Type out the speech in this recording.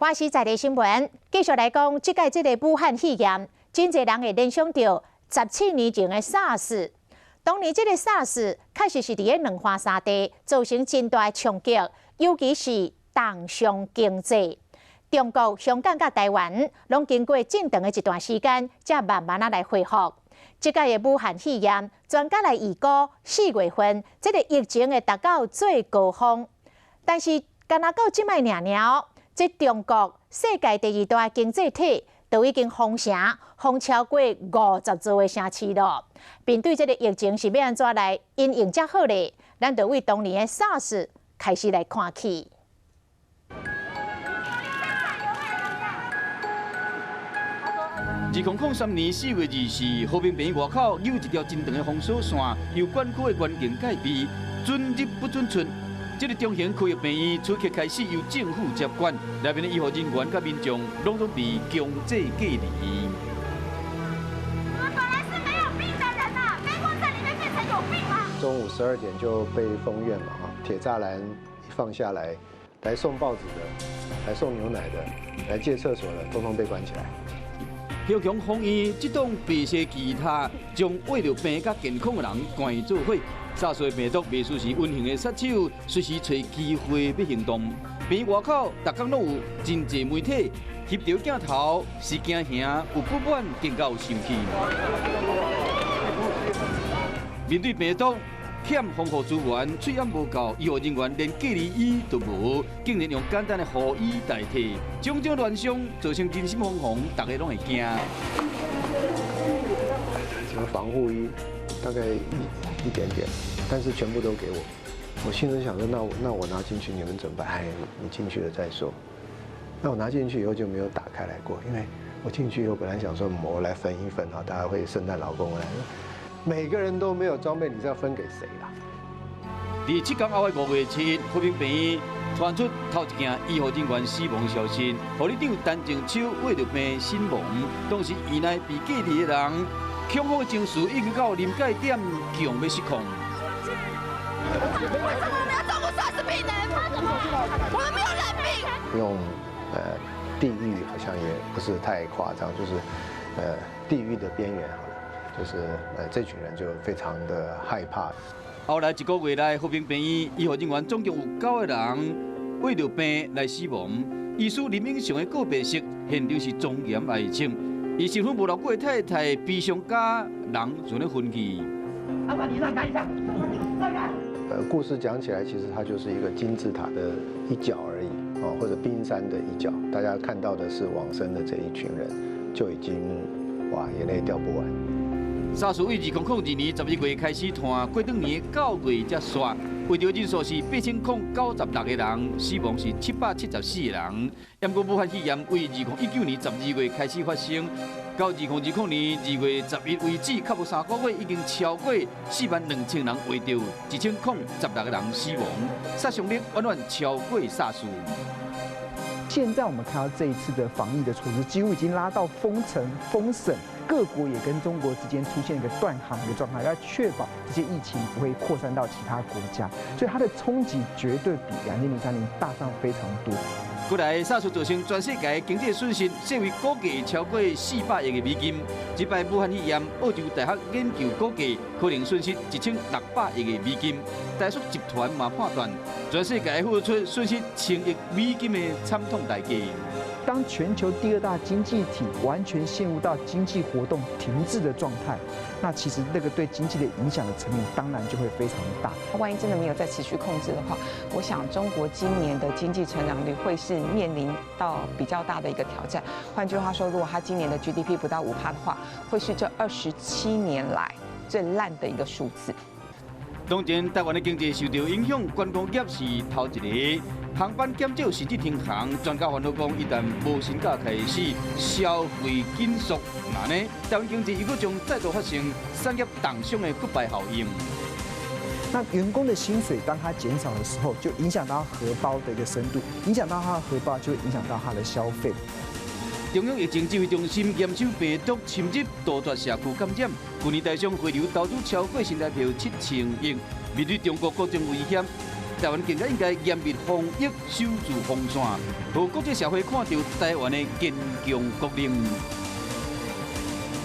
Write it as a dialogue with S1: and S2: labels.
S1: 華視在地新聞繼續來講，這屆這个武漢肺炎，真濟人會聯想著17年前的 SARS。當年這个 SARS 確實是佇咧兩岸三地造成真大的衝擊，尤其是重傷經濟。中國、香港佮台灣攏經過真長的一段時間，才慢慢仔來恢復。這屆的武漢肺炎，專家來預估4月份這个疫情會達到最高峰，但是干焦到這擺爾爾。這中國世界第二大經濟體都已經封城，封超過50座的城市囉。面對這个疫情是欲按怎來因應才好咧？咱就為當年的 SARS 開始來看起。
S2: 2003年4月24，和平病院外口有一條真長的封鎖線，由管區的員警戒備，准入不准出。這个中型科學病院此刻開始由政府接管，內面的醫護人員佮民眾攏總被強制隔離。
S3: 我們本來是沒有病的人啊，被關在裡面變成有病嗎？
S4: 中午12點就被封院嘛，哈，鐵柵欄一放下來，來送報紙的，來送牛奶的，來借廁所的，統統被關起來。
S2: 高雄封院這棟白色巨塔，將患著病佮健康的人關做伙。薩斯病毒袂輸是隱形的殺手，隨時揣機會欲行動。病院外口，逐工攏有真濟媒體翕著鏡頭，是驚嚇，有不滿，更加有生氣。面對病毒，欠防護資源，喙罨無夠，醫護人員連隔離衣都無，竟然用簡單的雨衣代替，種種亂象造成人心惶惶，大家攏會驚。
S4: 什麼防護衣，大概一點點，但是全部都給我。我心裡想說，那我拿進去，你們怎麼辦？哎，你進去了再說。那我拿進去以後就沒有打開來過，因為我進去以後本來想說，我來分一分啊，大家會聖誕老公來。每個人都沒有裝備，你是要分給誰啦？
S2: 佇7天後的5月7日，和平病院傳出頭一件醫護人員死亡消息，護理長陳靜秋患著病身亡。當時院內被隔離的人，恐慌的情緒已經到臨界點，強欲失控。
S3: 為什麼我們要照顧薩斯病人？我們沒有染病。
S4: 用地獄好像也不是太誇張，就是地獄的邊緣好了，就是這群人就非常的害怕。
S2: 後來一個月內，和平病院醫護人員總共有9個人患著病來死亡。醫師林永祥的告別式現場是莊嚴哀情，伊身份無偌久的太太悲傷甲人就咧分去。
S5: 阿爸，你讓開一下，讓開。
S4: 故事講起來，其實它就是一個金字塔的一角而已，哦，或者冰山的一角。大家看到的是往生的這一群人，就已經哇，眼淚掉不完。
S2: 薩斯為2002年11月開始傳，過轉年9月才煞，患著人數是8096個人，死亡是774個人。毋過武漢肺炎為2019年12月開始發生，到2020年2月11為止，較無3個月已經超過4萬2千人患著，1016個人死亡，殺傷力遠遠超過薩斯。
S6: 現在我們看到這一次的防疫的措施，幾乎已經拉到封城、封省，各國也跟中國之間出現一個斷航的狀態，要確保這些疫情不會擴散到其他國家，所以它的衝擊絕對比2003年大上非常多。
S2: 過來，薩斯造成全世界經濟損失，世衛估計超過400億的美金。這擺武漢肺炎，澳洲大學研究估計可能損失1600億的美金。台塑集團嘛判斷，全世界付出損失1000億美金的慘痛代價。
S6: 當全球第二大經濟體完全陷入到經濟活動停滯的狀態，那其實那個對經濟的影響的層面當然就會非常大。
S7: 萬一真的沒有再持續控制的話，我想中國今年的經濟成長率會是面臨到比較大的一個挑戰。換句話說，如果它今年的 GDP 不到5趴的話，會是這27年來最爛的一個數字。
S2: 當前台灣的經濟受著影響，觀光業是頭一个，航班減少甚至停航。專家煩惱講，一旦無薪假開始，消費緊縮，那呢，台灣經濟又閣將再度發生產業重傷的骨牌效應。
S6: 那員工的薪水當他減少的時候，就影響到荷包的一個深度，影響到他的荷包，就會影響到他的消費。
S2: 中央疫情指揮中心嚴守病毒深入，杜絕社區感染。去年台商回流投資超過新台幣7000億，面對中國各種威脅，台灣更加應該嚴密防疫，守住防線，予國際社會看著台灣的堅強國力。